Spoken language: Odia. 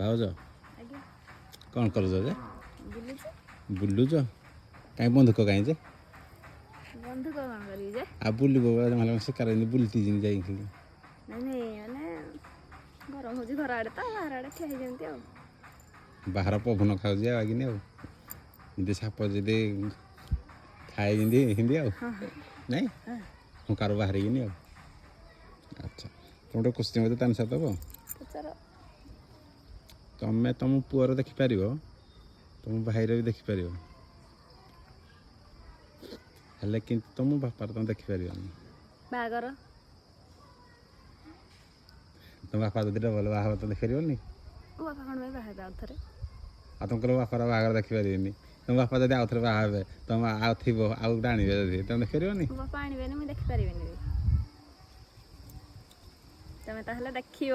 ଭାଉଜ। ଆଜ୍ଞା। କ'ଣ କରୁଛ ଯେ? ବୁଲୁଛି। ବୁଲୁଛ କାହିଁ? ବନ୍ଧୁକ କାହିଁ ଯେ? ବନ୍ଧୁକ କ'ଣ କରିବି ଯେ? ଆଉ ବୁଲିବ ମାନେ ଶିକାର ଏମିତି ବୁଲତି ଯେମିତି ଯାଇକି। ନାଇଁ, ମାନେ ଗରମ ହେଉଛି ଘର ଆଡ଼େ ତ, ବାହାର ଆଡ଼େ ଠିଆ ହେଇଛନ୍ତି ଆଉ। ବାହାର ପବନ ଖାଉଛି ଆଉ ଆଗିନି ଆଉ ଯେମିତି ସାପ ଯଦି ଖାଏ ଯେମିତି ସେମିତି ଆଉ ନାଇଁ ହୁଙ୍କାରୁ ବାହାରିକିନି ଆଉ। ଆଚ୍ଛା, ତମେ ଗୋଟେ କୋଶ୍ଚିନ୍ ମୋତେ ଆନ୍ସର୍ ଦେବ? ପଚାର। ତମେ ତମ ପୁଅର ଦେଖିପାରିବ, ତମ ଭାଇର ବି ଦେଖିପାରିବ, ହେଲେ କିନ୍ତୁ ତମ ବାପାର ତମେ ଦେଖିପାରିବନି। ବାହାଘର। ତମ ବାପା ଯଦି ଡବଲ ବାହା ହବ ତ ଦେଖିପାରିବନି? ମୋ ବାପା କ'ଣ ପାଇଁ ବାହା ହେବେ ଆଉ ଥରେ? ଆଉ ତମ କହିଲ ବାପାର ବାହାଘର ଦେଖିପାରିବେନି। ତମ ବାପା ଯଦି ଆଉ ଥରେ ବାହା ହେବେ, ତମ ଆଉ ଥିବ, ଆଉ ଗୋଟେ ଆଣିବେ ଯଦି, ତମେ ଦେଖିପାରିବନି? ମୋ ବାପା ଆଣିବେନି, ମୁଁ ଦେଖିପାରିବିନି ବି। ତମେ ତାହେଲେ ଦେଖିବ।